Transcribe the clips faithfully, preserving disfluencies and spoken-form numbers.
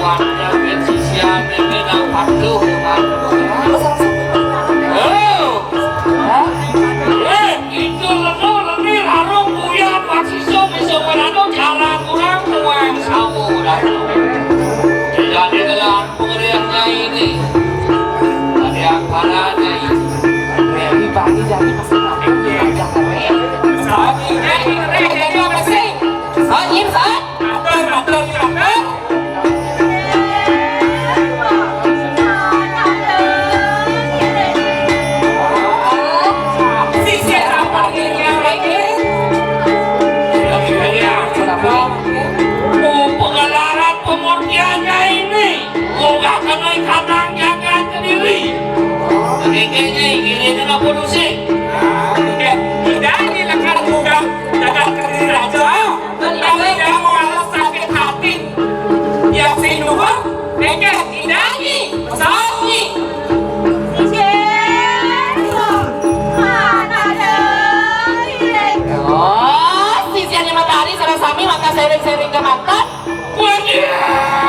Panjang sisian bébé dan patuh. Oh. Eh, itu lenu, lenir, harum, puyat, paksiso, bisa merano, cara kurang, muang, sawo, dan. Jadi, dalam pengerian nyai ini, ada yang parah, nyai. Ini pagi jadi pesen apa? Jangan, eh. Saat ini, eh, eh, eh, apa sih? Saat ini, saat? Matur, matur, matur. Sisir apa dirinya lagi? Pengalaran pemurtiannya ini, moga kena ikatan jagat kediri. Kayaknya ini, ini apa sih? Tidak, ini lekar bukan jagat kediri aja. Tapi kamu harus sakit hati. Yang sing luhur, engkeh, indangi, pesangi. Oh, sisiannya matahari, salah sami, maka sering-sering ke mantan. Wadiah.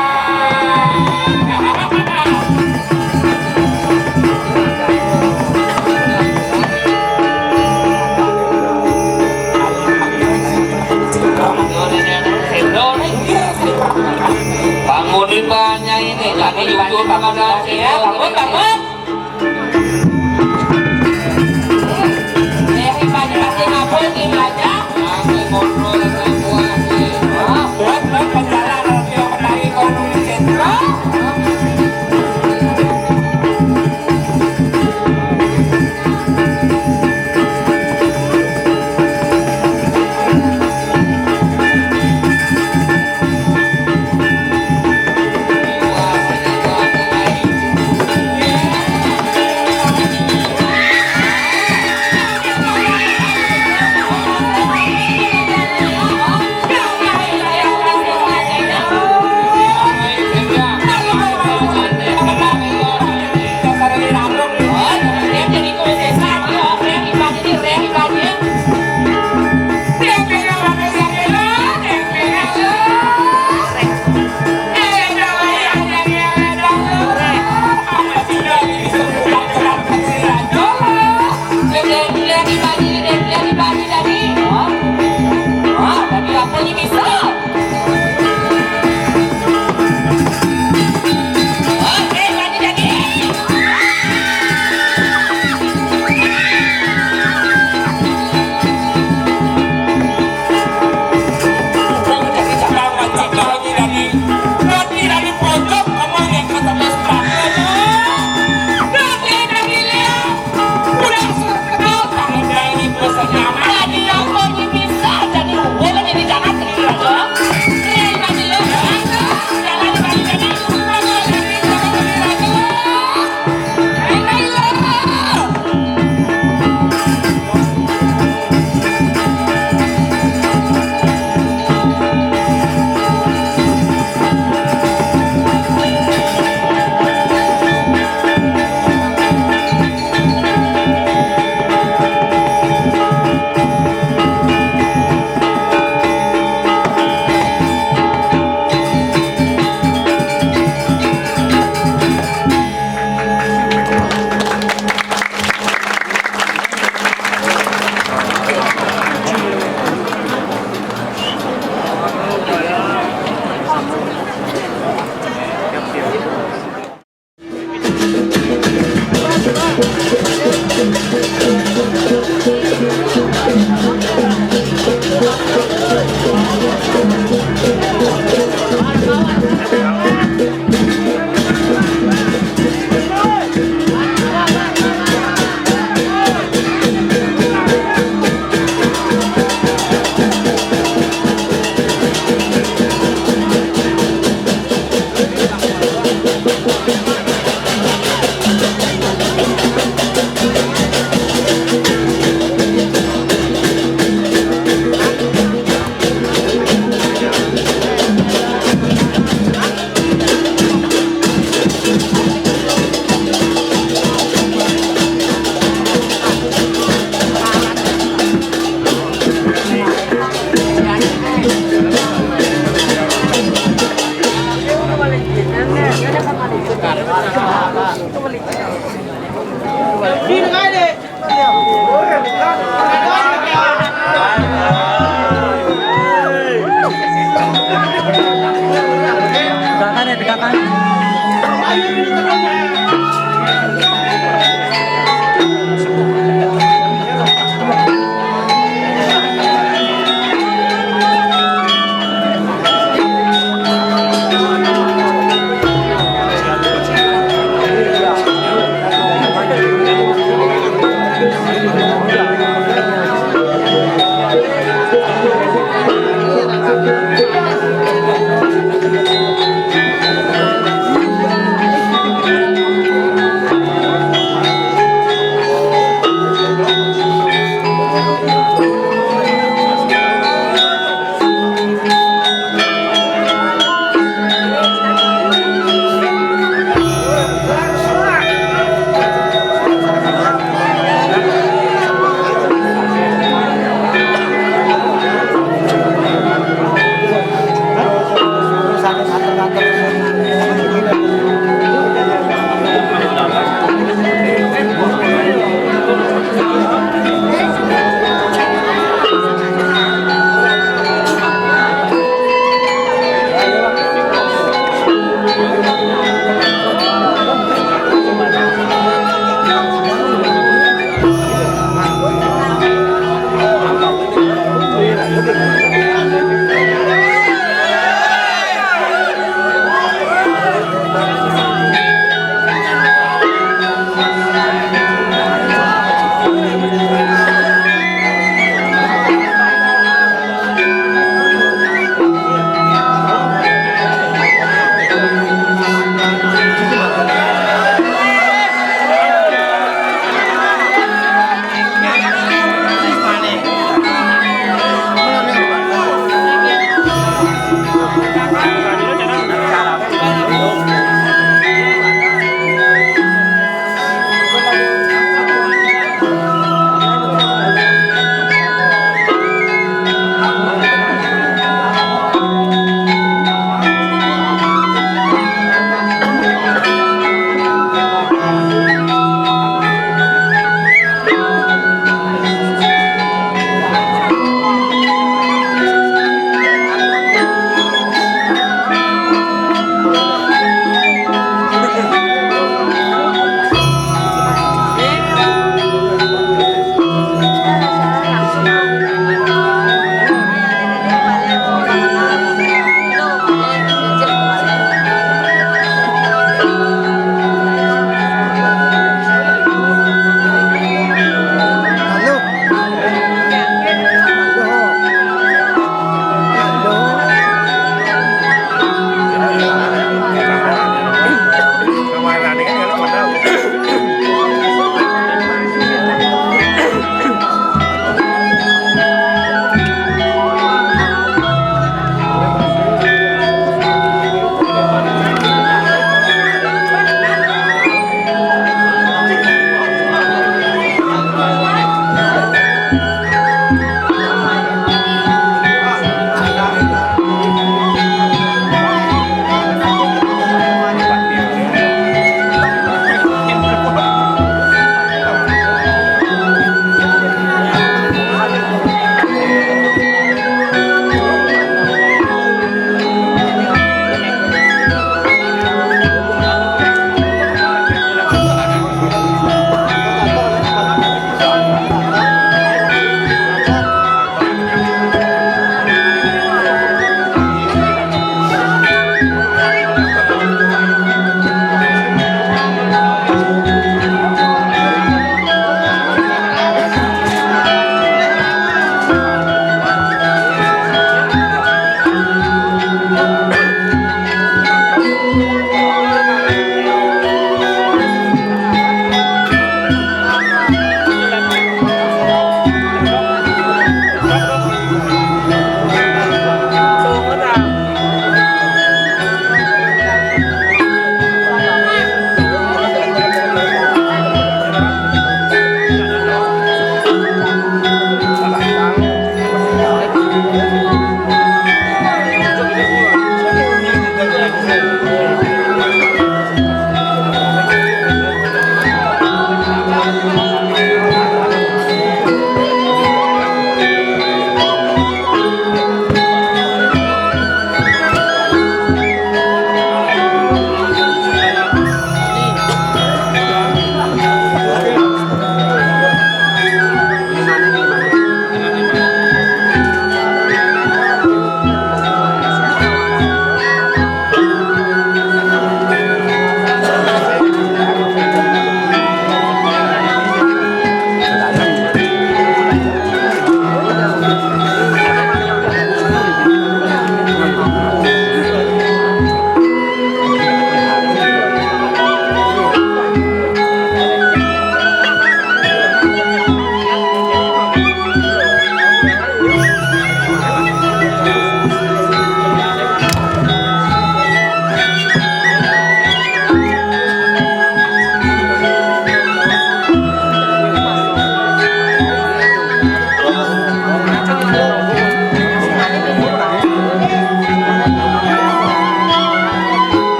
Bangun, banyak ini, jadi jujur kepada saya. Bangun, bangun.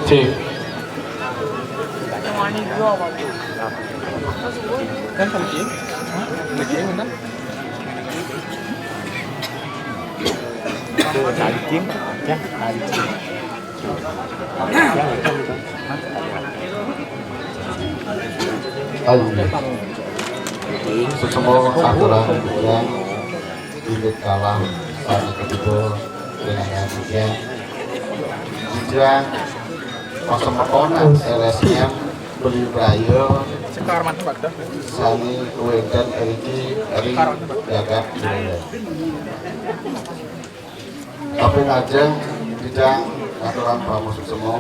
Cek. Ayo. Semua aturan yang induk kalah sama kedua dengan yang tiga. Tiga, pasempatona L S M beli brayo sami wénten riki ring jagat Jero. Kaping ajeng titiang aturan pamusuksema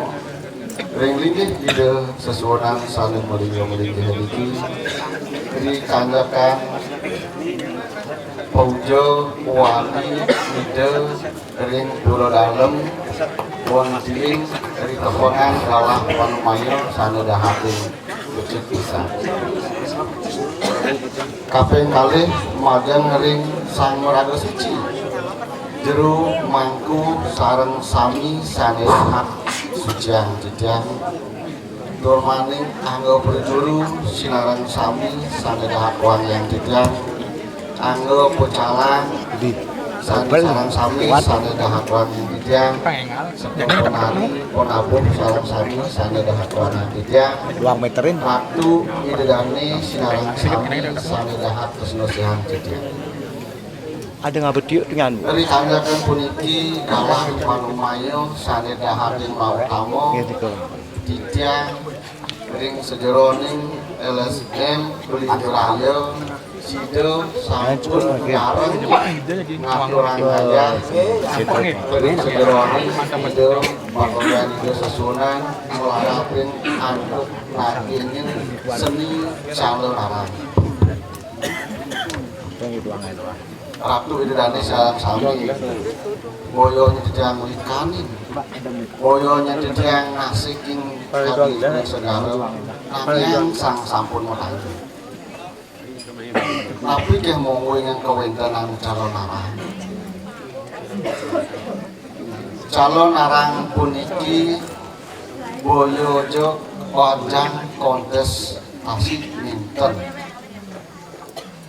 ring linggih Ida sesuunan sané malingga-malinggih niki, ri kanjekan puja wali Ida ring Pura Dalem, wonten ring tepengan galah panumaya sané dahating becik pisan. Kaping kalih majeng ring Sang Maraga Suci, jero mangku sareng sami sané dahat suciang titiang. Tur malih angga prajuru sinareng sami sané dahat wangiang titiang. Angga pecalang sané sareng sami sané dahat wangiang titiang. Setu penari, penabuh sareng sami sané dahat wangiang titiang. Dua meterin. Ratu Ida Dané sinareng sami sané dahat tresna siang titiang. Ada ngabet yuk dengan. Ri kanjekan puniki galah panumaya sané dahating mautama. Nggih, nika. Titiang ring sajeroning L S M Beli Raya, sida sampun ngareng ngaturang ayah ring sajeroning sida pakaryan Ida sesuunan nglarapin antuk nagingin seni calonaran. Ratu Ida Dané sareng sami. Boya nyedhiang wikanin. Boya nyedhiang nasiking kadi segala. Nanging sang sampun matangi. Napi ké monggo ingkang kawéntenan calonarang? Calonarang puniki boya ja ajang kontestasi nénten.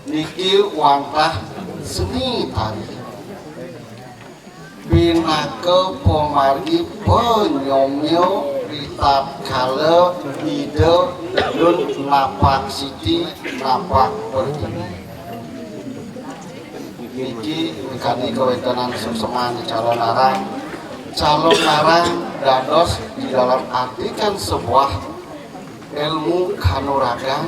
Niki wantah seni tari. Pinaka pamargi panyomya ritatkala Ida Lun napak siti, napak pertiwi. Niki kadi kawéntenan suksman calonarang. Calonarang dados di dalam artikan sebuah ilmu kanuragan,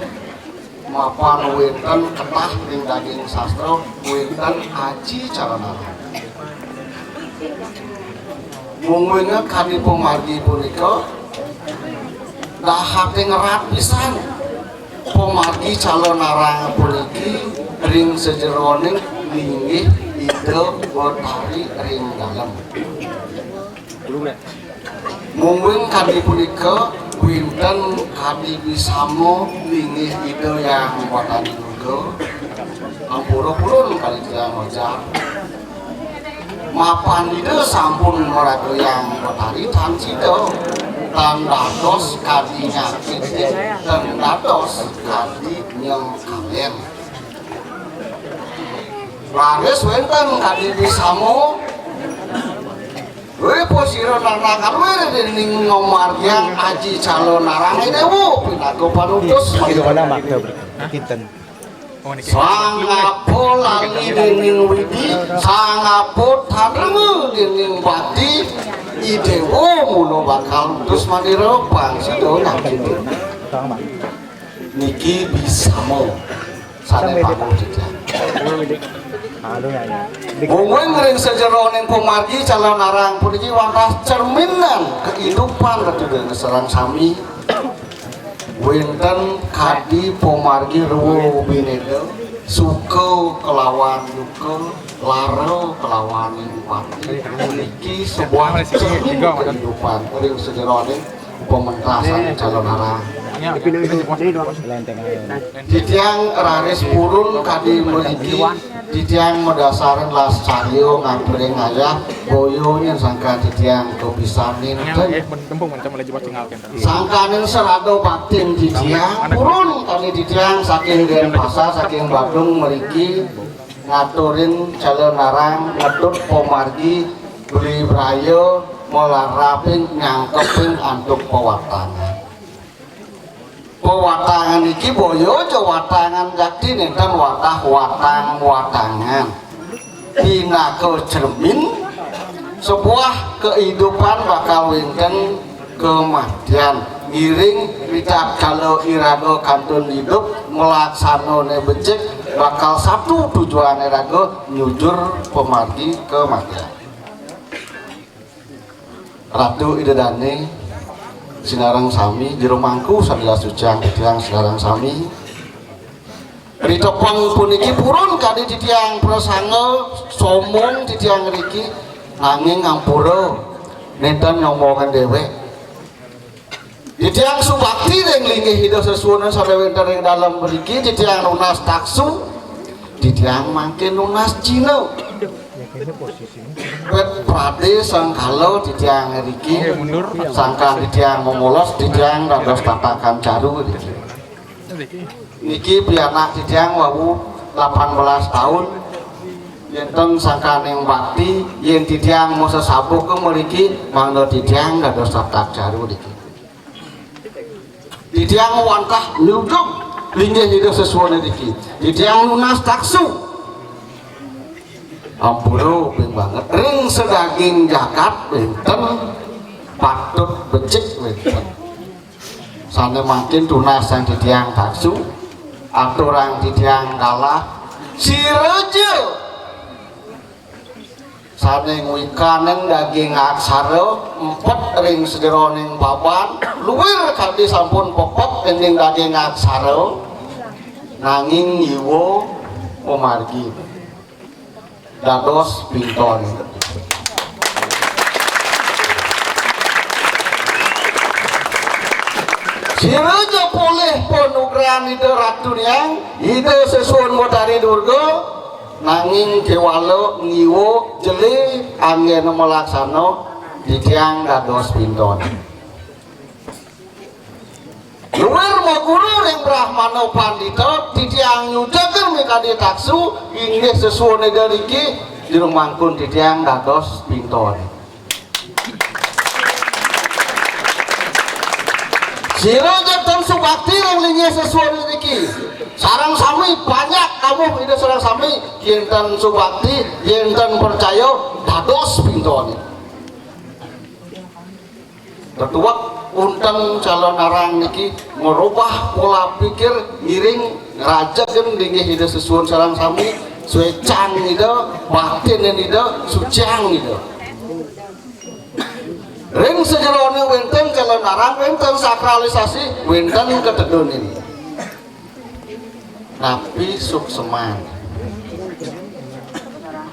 mapan wénten ketah ring daging sastra, wénten aji calonarang. Mungguing kadi pamargi punika dahating rat pisan pamargi calonarang puniki ring sajeroning linggih Ida Betari ring dalem. Mungguing kadi punika wénten kadi bisama linggih Ida Hyang Watani Durga. Ampura purun kadi titiang ngojak. Mapan Ida sampun maraga Hyang Watari tan sida, tan dados kadi nyakitin, tan dados kadi nyengkalen. Raris wénten kadi bisama. Wé, pasira nang kaluir déning ngamargiang aji calonarang Déwa pinaka panutus. Ida mana makna kinten. Sangapa lali déning Widi, sangapa tarema déning bakti, I Déwa mula bakal utus manira pang sida nyakitin. Niki bisama sané panuh titiang. Mungguing ring sajeroning pamargi calonarang puniki wantah cerminan kehidupan Ratu Geng sareng sami. Wénten kadi pamargi rwa bineda, suka kelawan duka, lara kelawan pati. Niki sebuah cermin kehidupan ring sajeroning pementasan calonarang. Titiang raris purun kadi mriki Titiang madasaran las carya ngaturing ayah, boya nyén sangkan titiang kapisan nénten. Sangkaning sarada baktin titiang, purun kadi titiang saking Denpasar, saking Badung mriki ngaturin Cala Narang, ngetut pamargi beli braya, malarapin nyangkepin antuk pawatangan. Pawatangan niki boya ja watangan jakti, nénten watah watang-watangan. Pinaka cermin sebuah kehidupan bakal wénten kematian. Ngiring ritatkala iraga kantun idup, malaksanané becik, bakal satu tujuané raga nyujur pamargi kematian. Ratu Ida Dané, sinareng sami, jero mangku sané suciang titiang sinareng sami. Ritepeng puniki purun kadi titiang prasangga sombong titiang ngriki, nanging ampura nénten nyombongan déwék. Titiang subakti ring linggih Ida sesuunan sané wénten ring dalem mriki, titiang nunas taksu, titiang mangkin nunas cihna. Wit pradé sangkala titiang ngriki, sangkan titiang momolos, titiang dados tatakan caru niki. Niki pianak titiang wau delapan belas taun. Yén ten sangkaning bakti, yén titiang masesabuka mriki, mangda titiang dados tatakan caru niki. Titiang wantah nyujug linggih Ida sesuunan niki. Titiang nunas taksu. Ampura ping banget. Ring sadaging jagat wénten, patut becik wénten. Sané mangkin tunas sang titiang taksu, aturang titiang galah, sira ja sané ngwikaning daging aksara, mpet ring sajeroning paban, luir kadi sampun pepet ning daging aksara, nanging jiwa pamargi dados pinton. Sira ja polih panugrahan Ida Ratu Hyang, Ida Sesuun Betari Durga, nanging kéwala ngiwa jelé anggéna malaksana, titiang dados pinton. Luir maguru ring Brahmana Pandita, titiang nyujaga mikadi taksu, inggih sesuunan Ida niki, jero mangkun titiang dados pinton. Sira ja ten subakti ring linggih sesuunan niki. Sareng sami panjak tabuh Ida sareng sami, yén ten subakti, yén ten percaya, dados pinton. Tetuek wénten Cala Narang niki ngrubah pola pikir, ngiring ngrajegang linggih Ida sesuun sareng sami, suécan Ida, batinin Ida, suciang Ida. Ring sajeroné wénten Cala Narang, wénten sakralisasi, wénten katedunin. Napi sukseman?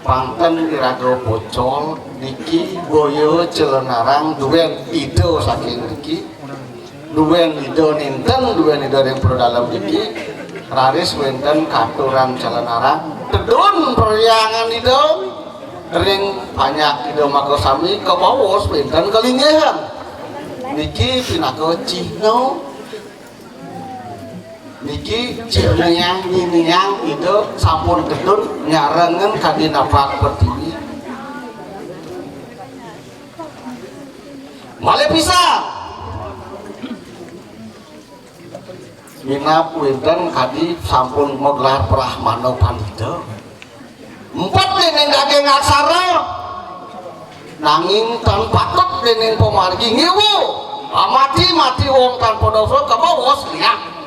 Pang ten iraga pocol, niki boya Cala Narang duén ida saking niki. Duén ida nénten, duén ida ring pura dalem niki. Raris wénten katuran Cala Narang. Tedun perhyangan ida ring panjak ida makasami, kabaos wénten kalinggihan. Niki pinaka cihna. Niki cihna nyiniang ida sampun tedun nyarengin kadi napak pertiwi. Malih pisan, minab wénten kadi sampun magelar Brahmana Pandita. Mpet déning daging aksara, nanging tan patut déning pamargi ngiwa. Amati-mati wong tanpa dosa kabaos liak.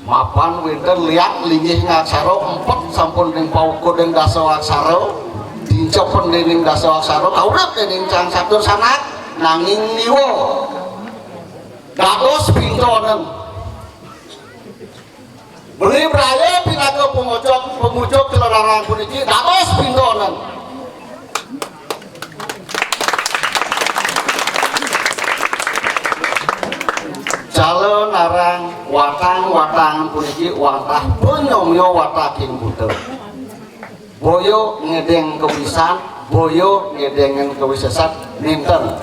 Mapan wénten liak linggih ngaksara, mpet sampun ring paukud ring dasa aksara, dincepen déning dasa aksara, kaurip déning sang satur sanak, nanging ngiwa. Dados pintonan. Beli braya pinaka pangujug, pangujug Cala Narang puniki dados pintonan. Cala Narang Watang-watang puniki wantah panyomya wataking buta. Boya ngedeng kawisan, boya ngedengang kawisésan nénten.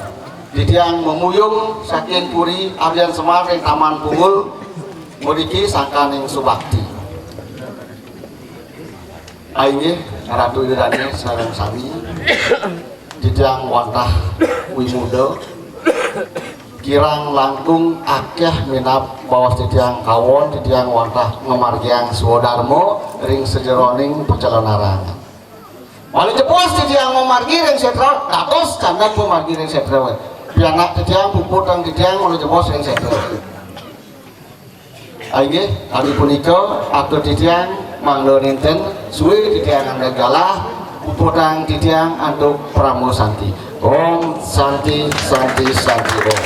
Titiang mamuyung saking puri Aryan Semar ring Taman Punggul, mriki sangkaning subakti. Inggih, Ratu Ida Dané sareng sami. Titiang wantah wimuda, kirang langkung akéh minab baos titiang kawon, titiang wantah ngamargiang swadarma ring sajeroning pecalon arang. Malih jebos titiang mamargi ring sétra, dados candang pamargi ring sétra. Pianak titiang, puputang titiang, malih jebos ring sétra. Inggih, kadi punika atur titiang mangda nénten sué titiang anggén galah, puputang titiang antuk parama santi. Om Santi, Santi, Santi Om.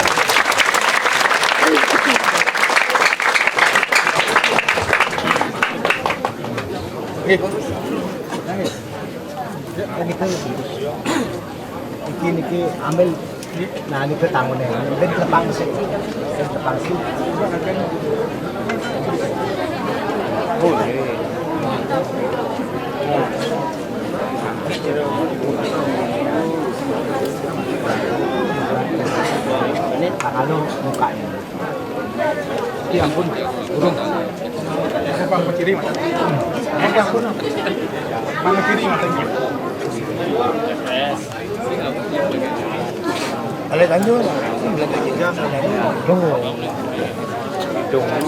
Niki, niki ambil. Nah, niki tanggune. Ambil telepang sih. Ambil telepang sih. Ini tangan lu mukanya. Ya ampun, burung. Saya Pak Kiri, Mas. Eh, ya ampun. Pak Kiri, Mas. Alé Tanjung. Tunggu. Tunggu.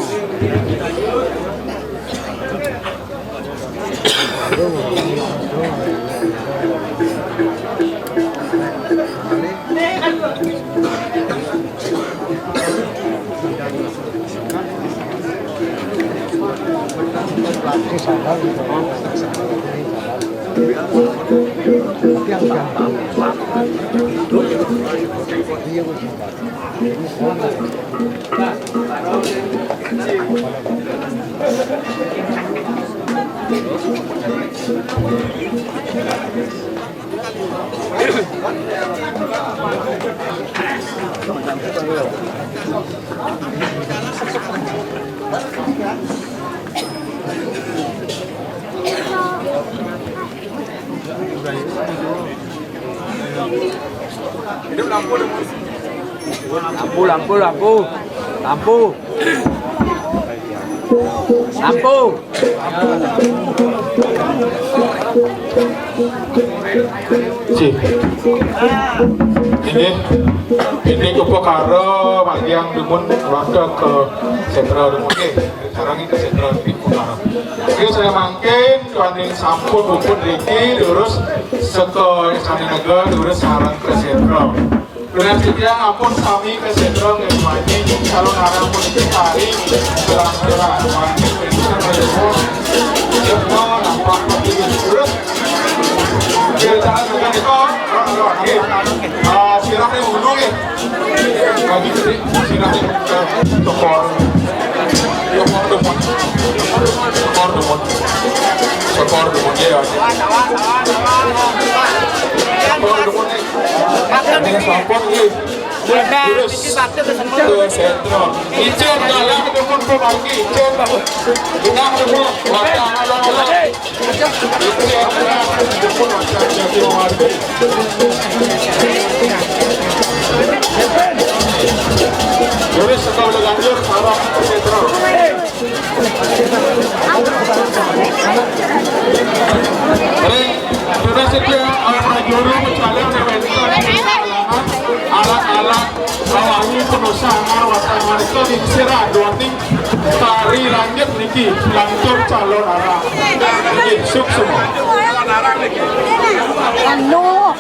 Lampu, lampu, lampu. Lampu. Lampu. Cih. Ini, ini upakara margiang dumun warga ka sétra dumun. Nggih, sareng ka sétra dumun. Nggih, saya mangkin, duaning sampun puput niki, durus seka Istana Negara, durus sareng ka sétra. Durus titiang ampun sami ka sétra nggih, calon arang pun kari, gelang-gelang, wajib, wajib, wajib, wajib, nampak, wajib, durus. Nggih, jangan bukan itu. Nggih. Ah, sirah yang ulu, nggih. Lagi gede, sirah yang, eh, tekor. Tekor demen. Tekor demen. Tekor demen, ya. Tekor demen, nggih. Ini sampun, nggih. Terus ke sentral. Icen, dalam demen, pemanggi, icen. Genah demen, wadah, wadah. Terus sekali lanjut, arah sentral. Ring, sudah setia, eh, prajuru, calon, wénten, alat-alat, bawahi, penusan, arwah, taman, itu, di sirah, dua, ting. Tari langit niki lantur calon arang. Nggih, suksma. Anu.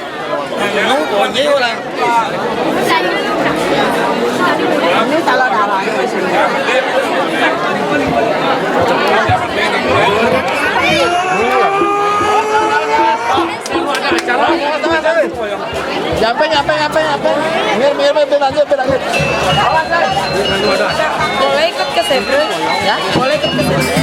Anu, ponje ora. Ini calon arang. Nyampe, nyampe, nyampe, nyampe. Minggir, minggir, minggir, lanjut, minggir, lanjut. Boleh ikut ke Sebre? Ya? Boleh ikut ke Sebre?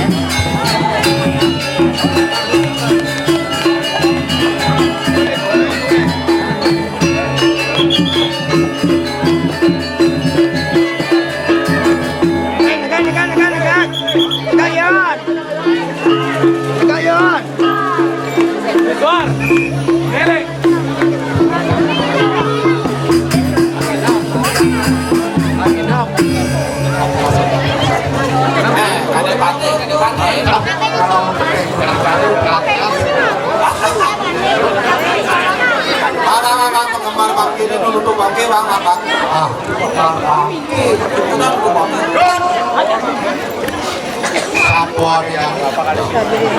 Bang, bang, bang, penggemar Bang ini dulu tuh, Bang, Bang, Bang. Ah, Bang, Bang. Sabar ya.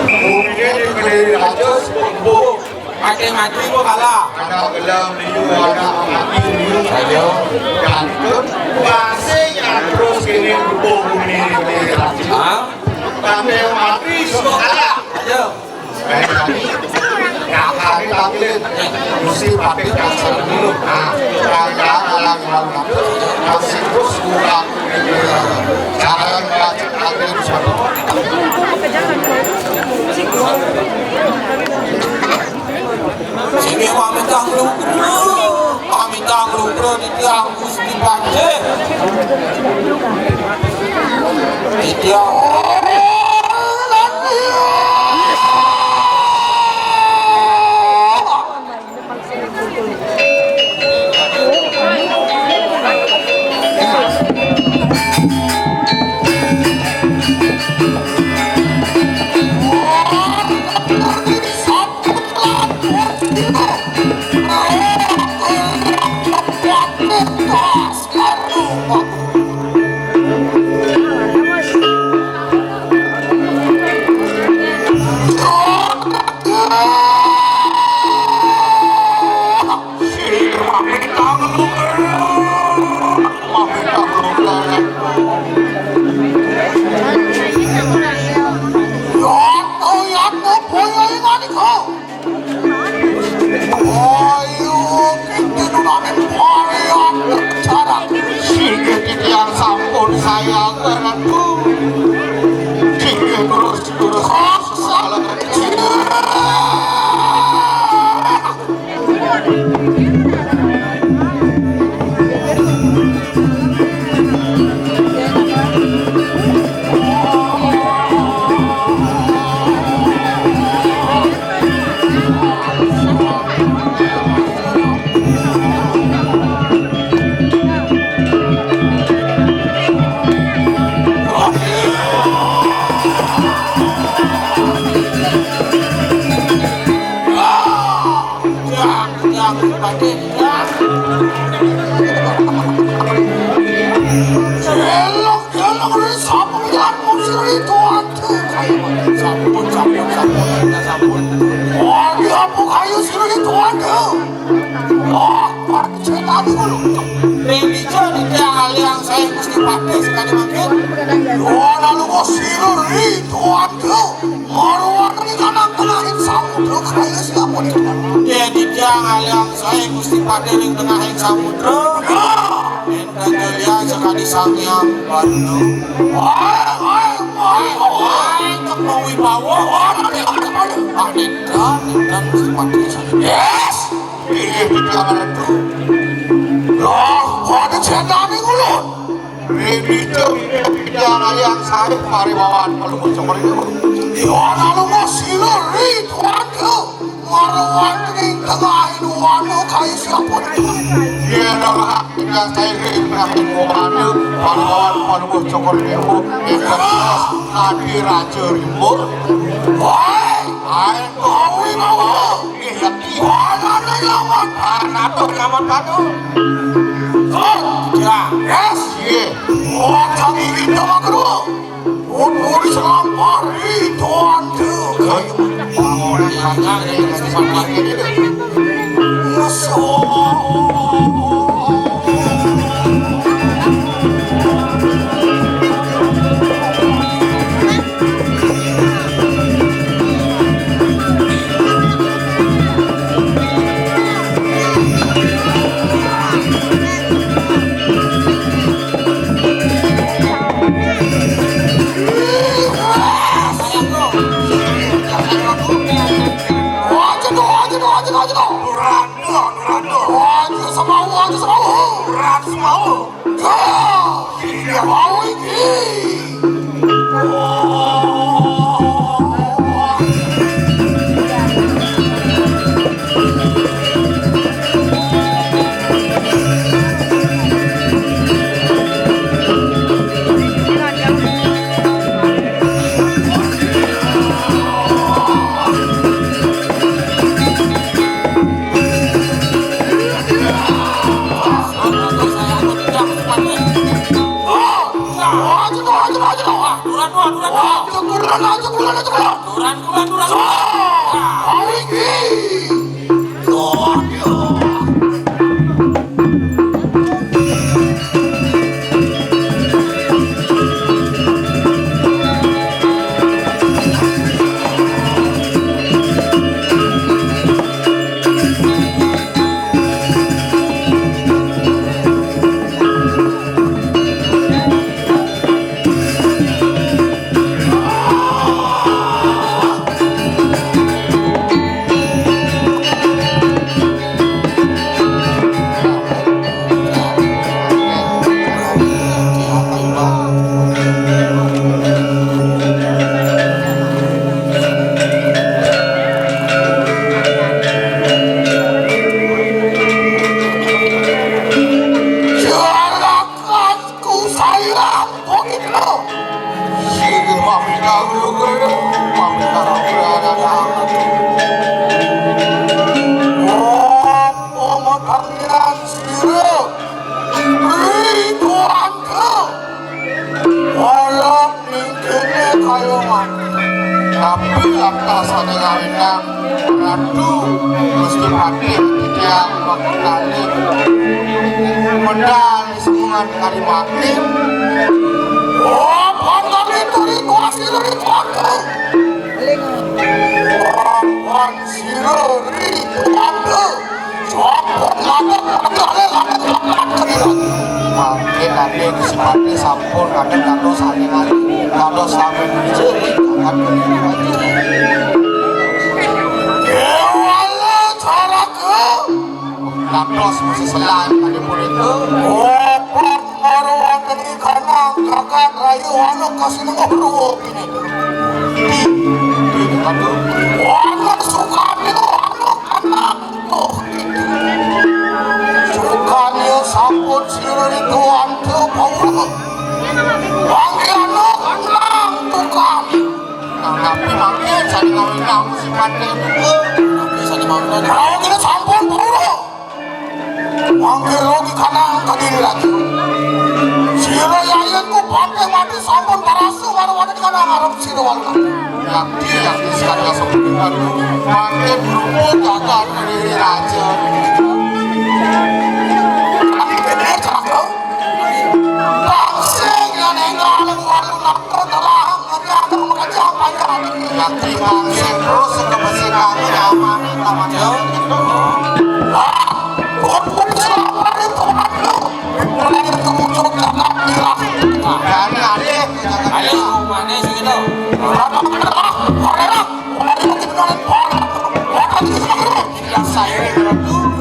Mungkin di Kediri aja, Bu. Mati-mati gua kalah. Ada gelam liu, ada mati liu. Ayo. Jantung. Masih yang terus ini berbohong ini. Hah? Mati-mati gua kalah. Ayo. Kayak tadi, ya, kami tampilin. Mesti pakai dasar dulu. Nah, kita ada lagi lawan. Masih terus kurang. Cara yang baca, tampilin semua. Sini pamit kang lumpur, pamit kang lumpur di tiang Gusti Panji. Di tiang. Ayo, kita nulamin varian cara. Sini titiang sampun saya ngerentu. Sini terus, terus. Elok, elok, ri sampun, ya, Gusti Rituan. Sampun, sampun, sampun, sampun. Oh, ya, Bu Kayu, Gusti Rituan, ya. Oh, Pak Cetani, dulu. Ring dija di tiang aliang sae Gusti Patih sekali mangkin. Wah, lalu Gusti Rituan, ya. Marwani kanang tengahing samudra kaya siapa nih? Yén titiang aliang saé Gusti Patih ring tengahing samudra. Énten Julia sakadi Sang Hyang Baruna. Wah, wah, wah, wah. Wah, énten mawibawa. Wah, nanti, nanti, nanti. Ah, énten, énten Gusti Patih. Yes. Inggih titiang ratu. Loh, wah, ada cendana ngulun. Ring dija titiang aliang saé pariwawan Palungguh Cokor I. Iwan Alungguh Sila Rituan, marwani ing tengahing wana kaya siapa? Yén ora titiang saé ring tengahing wana pariwawan Palungguh Cokor I, ingkang Adiraja Rimba. Woi, ae mawi mawa. Inggih, yakti. Wah, lawan. Ah, natur kawan padu. Kok? Ya. Yes. Iya. Wah, kami kita makro. Putri selampari tuan tu. Kayu. Orang anak ini masih sampai ini. Masuk. Aturan kula, aturan. Hari ini. Ku sayang, oh gitu. Sini mami dahulu, mami dahulu, anak-anak. Oh, pengetahuan sira, Ridwanto. Walau mingkene kaya mati. Tapi atasane ngawinang Ratu Gusti Patih titiang waktu kalih medal semuanya kali mati. Oh, pangkami turi kuasi turi kuasa. Oh, wan sira ri kuasa. Sampun lanang, lanang, lanang, lanang. Mangke kade kesempatan sampun kadang dados saling lagi. Dados sami kerja, jangan keliru lagi. Dewala Caraka. Dados seselan kade punika. Opat marwanteni kanang kakak rayu anu kasinengguh ruwuk ini. Wana sukani anu kanang. Oh, gitu. Sukanya sampun sira niku antuk Paula. Mangke anu kanang tukang. Nah, tapi mangke sani ngawinang si Patih niku. Tapi sani ngawinang. Kalau kita sampun Paula. Mangke rugi kanang kadiri lagi. Sira yayan ku Patih mati sampun parasa marwani kanang ngarep sira wali. Yakti, yakti sekali langsung. Mangke berhubung gagal dari raja. Kami beda cakap. Bangsing yang nenggal walu nakal telah menjadi mengejar panjang. Yakti mangke terus ke besi kami aman taman jauh. Wah, kumpul selama itu. Mulai itu muncul jalan hilang. Dari alih. Ayo, mana sih itu? Berapa menit lah? Mulai lah. Mulai lagi dengan orang. Orang di sana. Tidak saya itu.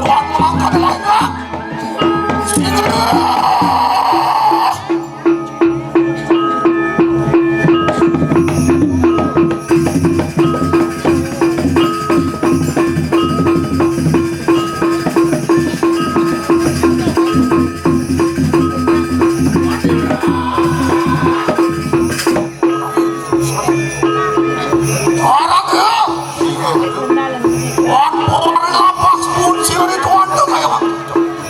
Orang mengangkat lainnya.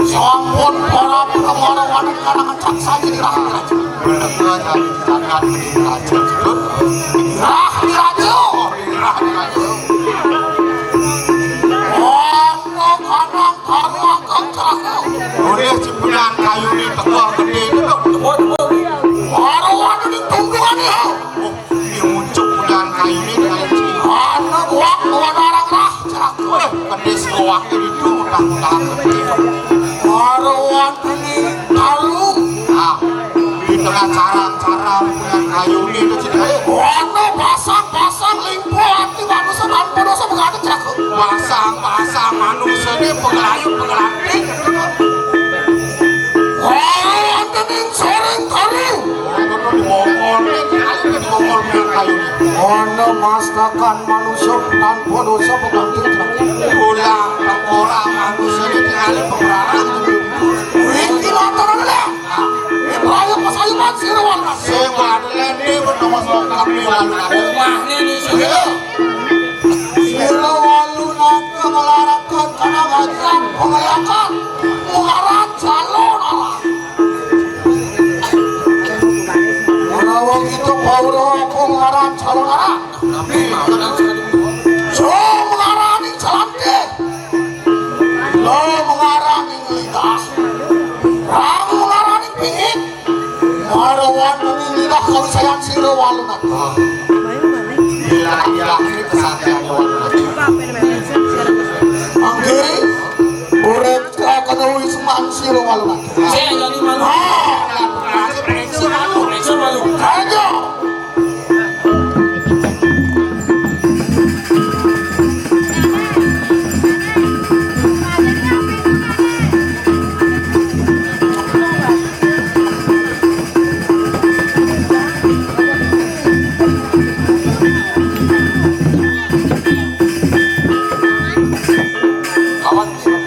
Sampun para pengaruh wadah karangan cak saja dirah. Bener, sangat dirah. Dirah, dirah. Ono kanang karuang kang celaka. Oleh si Punan Kayu ni teko gede tu. Baru ada di tunggangan ya. Oh, ini muncul Punan Kayu ni dengan si. Anak buah, buah darah lah, celaka. Weh, gede si buah itu mudah-mudahan gede. Baru ada di lalu. Ah, di tengah carang-carang Punan Kayu ni tu cerita. Ono pasang-pasang limpo ati manusia tanpa dosa begadang celaka. Pasang-pasang manusia ni pengelayu, pengelantik. Wah, tening soreng karu. Ono di bongol ni, kali ni di bongol Punan Kayu ni. Ono masakan manusia tanpa dosa begadang celaka. Ulang tengkorak manusia ni tinggal pemberangan. Wih, gila, turun lah. Ibrahim Mas Ayuban Sirwan. Sing wadene bertemu sama kami lalu. Rumahnya di sini. Iya. Sira walu nangka ngelarakan karena ngajian pengelakan. Muharan calon arah. Menawa kita Paura aku ngaran calon arah. Sayang sira Walunata. Ila iya kesatian Walunata. Mangke urip kena wisman sira Walunata. Saya jadi malu. Ah, malu, malu. Ayo. Kawan, kawan,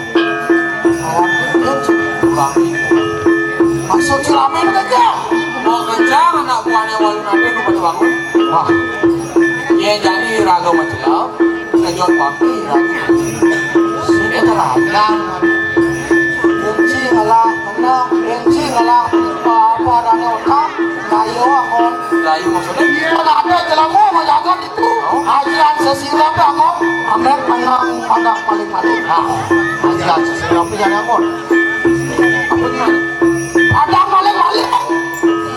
pulang. Maksud si Ramen aja. Mau kencang anak buahnya Walunata nu pada bangun. Wah. Iya, jadi raga macelep, ngejot baki, raga. Sini terhadang. Benci ngalah, menang, benci ngalah, apa-apa, ada otak, kayo angon. Kayo maksudnya? Iya, ada jelema majakan itu. Oh. Ajian sesirap angon, amet menang, pada paling-paling. Nah, ajian sesirap jangan angon. Apa gimana? Padang paling-paling.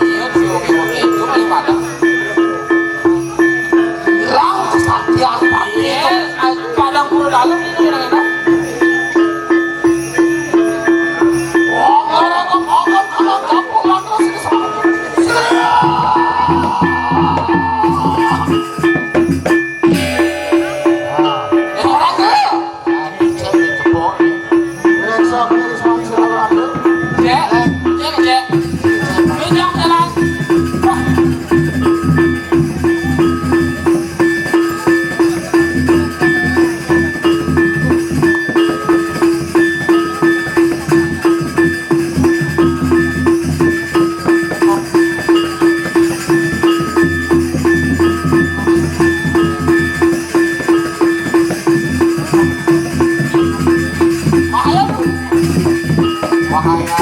Iya, si oke-oke itu paling Padang. Hilang kesaktian, Pak. Iya, Padang Pura Dalam itu yang enak. Wah, kalau kau angkat anak kampung, lantas ini sama. Nah, orang kaya. Bahaya.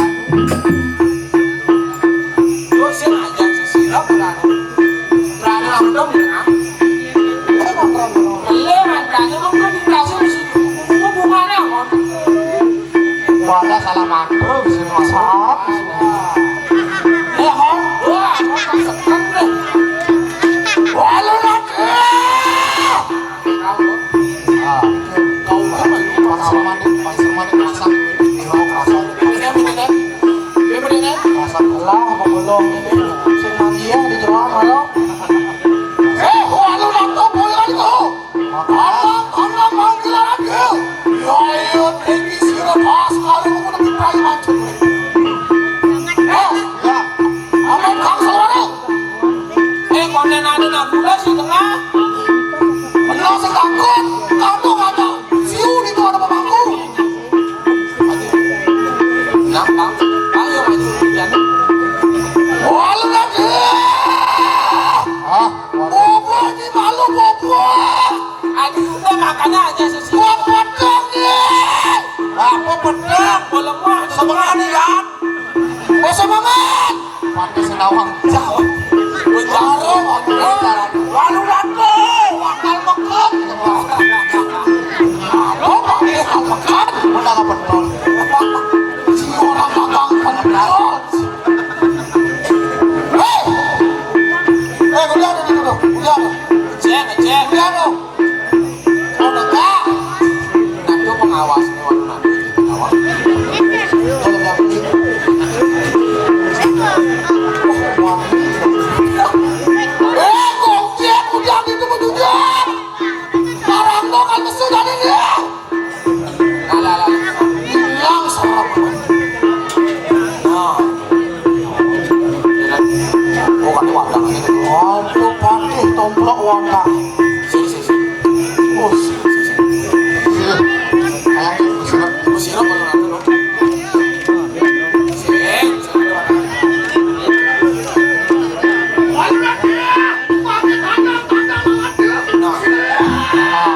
Terus sing aja sesirap berani. Berani langsung, ya. Boleh, berani langsung, kan dikasih di situ. Hubungannya apa? Wala salah mantu, bisa masak. Eh, hon. Wah, hon, masakan deh. Wala lagi. Ah, kau apa? Pas sama nih, pas sama nih, masak. Kau masak. Ini, ini, ini. Ini, ini. Masak lah, apa belum ini? Sing mandi ya, di jeroan, halo. Eh, wala lagi, boleh kali kau. Anak, anak, panggilan aku. Ya, iya, tinggi sira pas karo ngono pipai macet. Eh, ya. Anak kang sawara. Eh, konen ada nak gula sing tengah. Benar sing takut. Kamu kata siu di tuan apa bangku. Nang, Bang. Bang, yo maju hujan. Walu lagi. Ah, bobo ini malu bobo. Aduh, udah makanya aja sesi. Bobo dong nih. Apa bedak? Bolemah. Semangat nih, ya. Boso banget. Pakai senawang jauh. Bejaro, walu lagi. Wakal mekut. Halo, pakai hal mekut. Benar betul. Si orang magang benar. Hei! Eh, udah, udah, udah, udah. Udah, udah. Cek, cek. Udah, udah. Udah, udah. Nanti pengawas nih, waduh, nanti pengawas. Kalau nggak begitu. Eh, kok dia udah gitu, udah. Barang dong, kan mesu dari dia. Alah, alah, alah. Hilang serem. Nah. Oh, kan wadah ini. Aduh, pakai tomplok wadah. Sini, sini, sini. Oh, sini, sini, sini. Sini. Ayo, sini. Sini, kalau nanti, loh. Sini, sini, sini. Nah.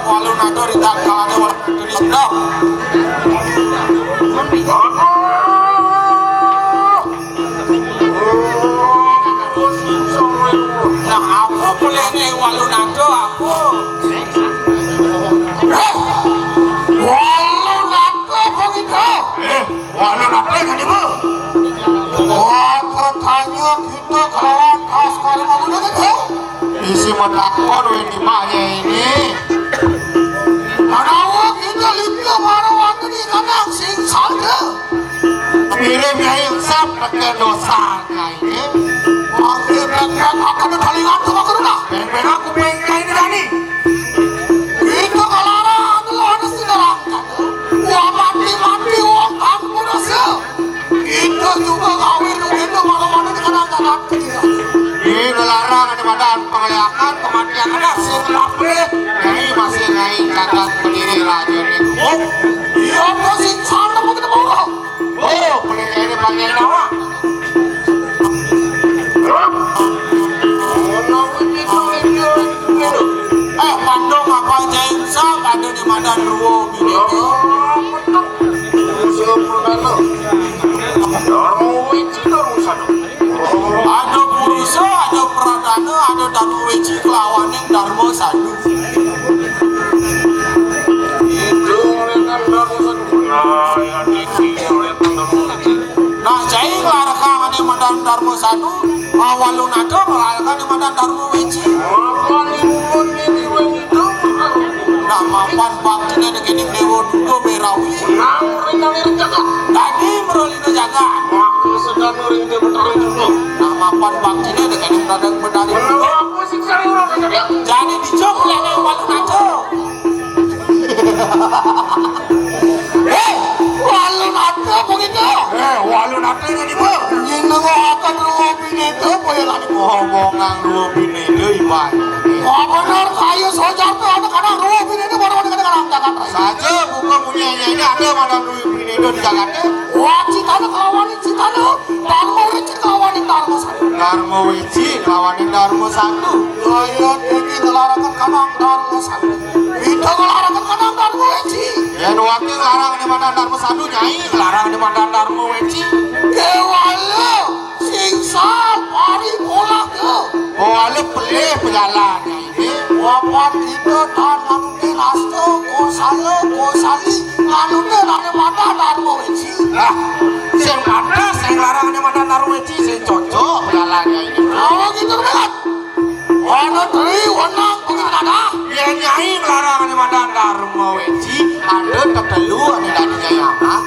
Walunata ri tatkalané Walunata diséndhok. Nah, apa pelihné Walunata, apa? Éh, Walunata apa gitu? Éh, Walunata kan ibu? Wah, katanya kita kelawan kas karo mau gitu. Isi matakon wé ni mbaknya ini. Kanawa kita lipia mara waktu di kandang sing salja. Mirip ya insap pakai dosa ini. Waktu pakai aku udah talingan tuh aku udah. Ben-ben aku pengen ini tadi. Kita kalarang anu lo ada sing nerangkan. Wah, mati-mati wong kampung rasa. Kita juga kawin begitu malam-malam di kanak-kanak. Ini ngelarang ada badan pengeliakan kematian ada sing lapeh. Nyai masih nyai catat pendiri raja ini. Oh, iya apa sih? Sana mau kita bawa. Oh, pendiri ini pakai nama. Eh, pandong apa jain sak ada di madan ruwo bini. Ada purusa, ada pradana, ada dharma weci kelawaning dharma sadu. Nah, cai nglarakang ané madan dharma sadu, Walunata nglarakang ané madan dharma weci. Nah, mapan baktiné déning Déwa Duga Bérawi. Dadi mralina jagat. Nah, mapan baktiné déning Dadang Betari Duga. Jadi dijok lek Walunata. Éh, Walunata apa gitu? Éh, Walunata ini di mana? Nyineng akan ruwo bineta boya lagi. Ngomongan ruwo bineta ibaratnya. Wah, bener, kayu sojar tuh ada kadang ruwo bineta baru ada kadang kadang tangan. Saja buka punyanya ini ada mana ruwo bineta di jagatnya. Wah, citana kelawan citana. Dharma weci kelawan dharma satu. Dharma weci kelawan dharma satu. Ayo, iki ngelarakan kanang dharma satu. Kita ngelarakan kanang dharma weci. Yén waké nglarang di madan dharma satu, nyai nglarang di madan dharma weci. Kéwala sing sal pari pola ke. Pola pelih pejalan, nyai. Wapan kita tan nganutin asta kosala kosali nganutin ada madan dharma weci. Lah, sing pantes sing nglarang di madan dharma weci sing cocok pejalan, nyai. Kalau gitu berat. Wana tri wenang pengen ada. Yén nyai nglarang di madan dharma weci, ada tetelu ané dadi nyai amah.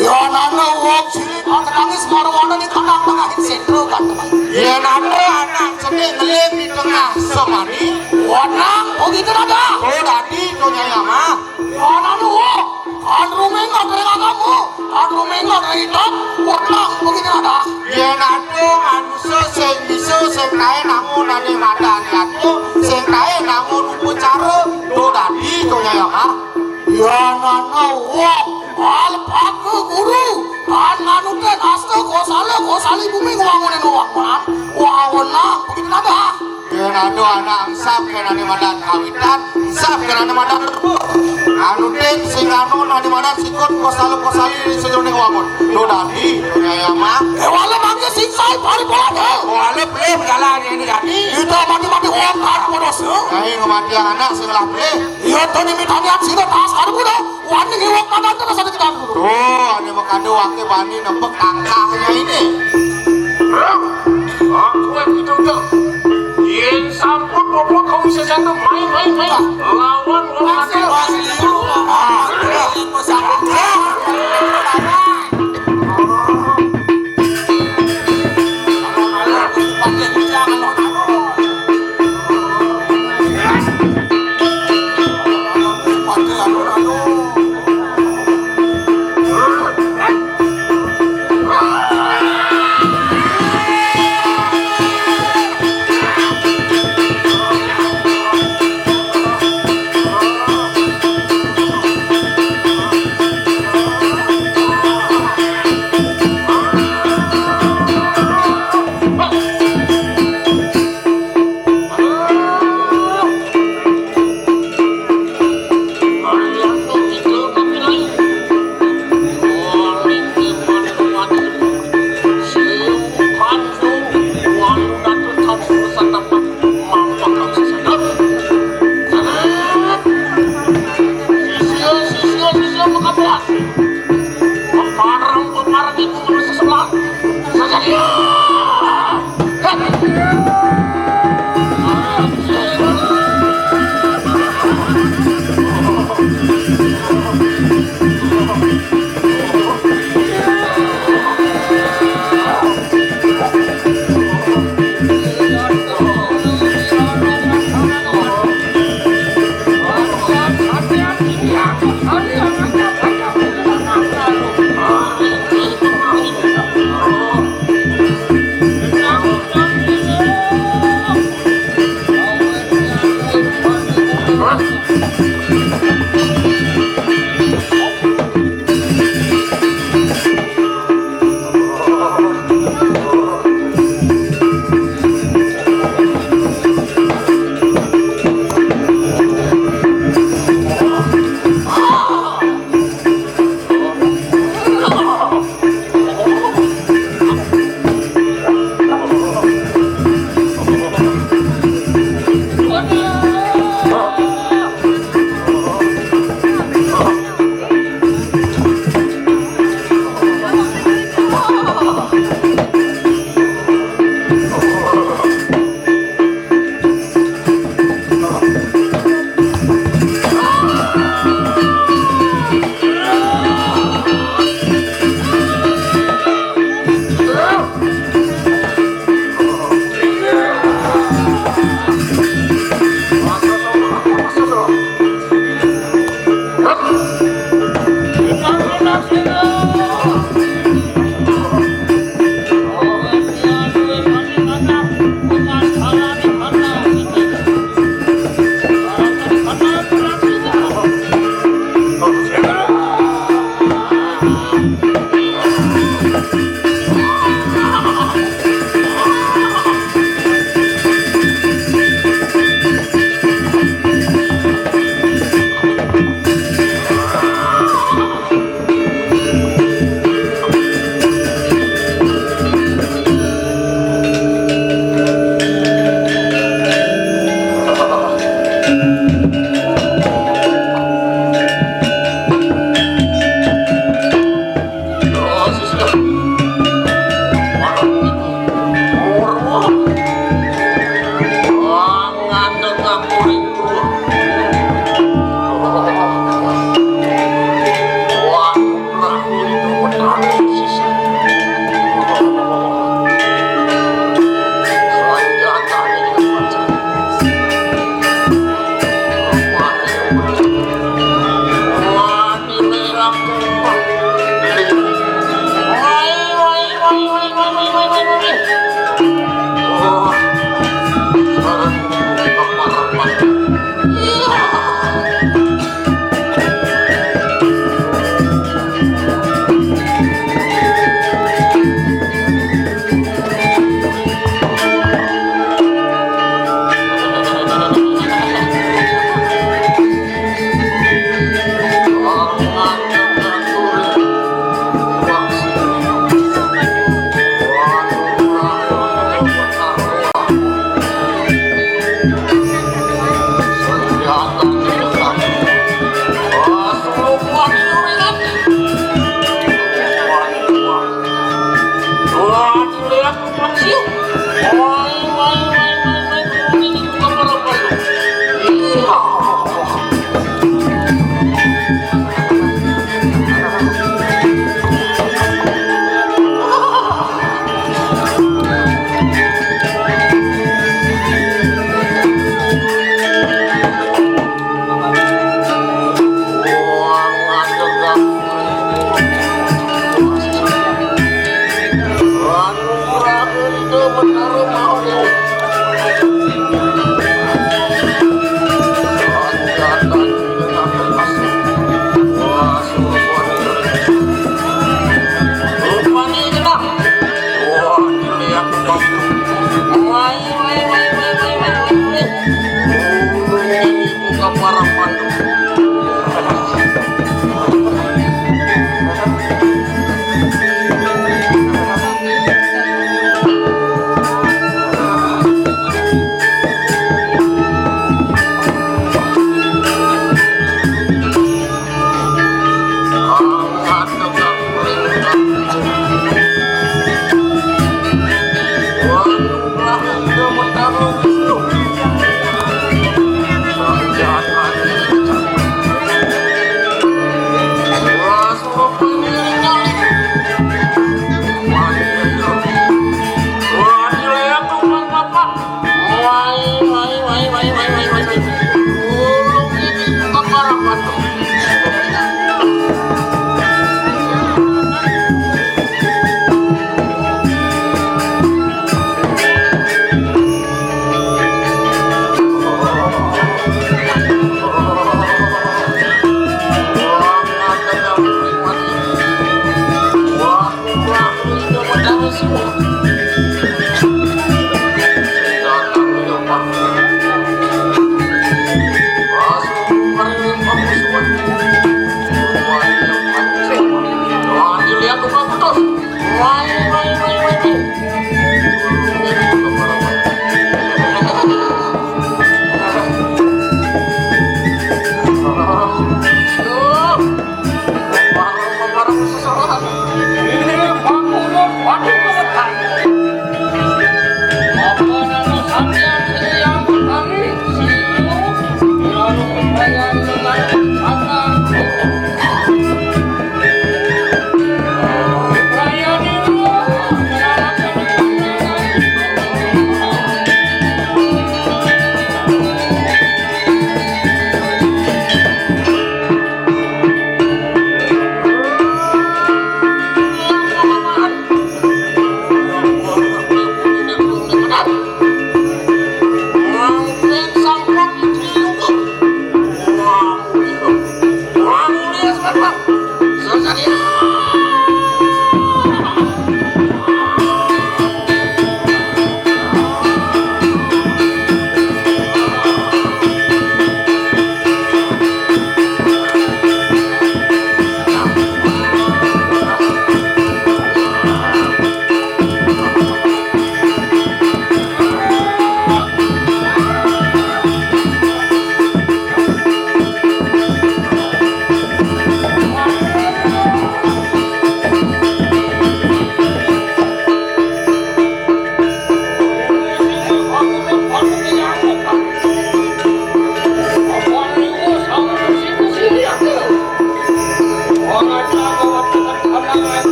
Ya nana wong cilik ana tangis marwana di kandang tengahin sendro kan. Yén ada anak sedih ngeling di tengah semani. Wenang begitu ada. Oh dadi to nyai amah. Ana nuwuh, kan ruming ngadring agama, kan ruming ngadring itam, wetang begini ada. Yén ada manusa sing bisa sing kaé namung ané madan yadnya, sing kaé namung upacara, to dadi to nyai amah. Yén ana wong, alpaka guru, kan nganutin asta kosala, kosali bumi ngwangunin wangunan, wah wenang begini ada. Yén ada anak engsap kén ané madan kawitan, engsap kén ané madan lebu. Anu ding sing anu ané madan sikut kosala kosali ring sajeroning wangun. To dadi, to nyai amah. Éh, wala mangké sing sai paripola to. Wala pelih jalan ini dadi. Kita mati-mati wong kan podos. Nyai ngematiang anak sing lah pelih. Iya to nimitanian sida tas kan kuda. Wani ngiwak madan to rasa dikit aku. Tuh, ané makada waké bani nempek tangkahnya ini. Aku yang itu tuh. Yén sampun bobot kaum sesatu main main main. Lawan wong akeh.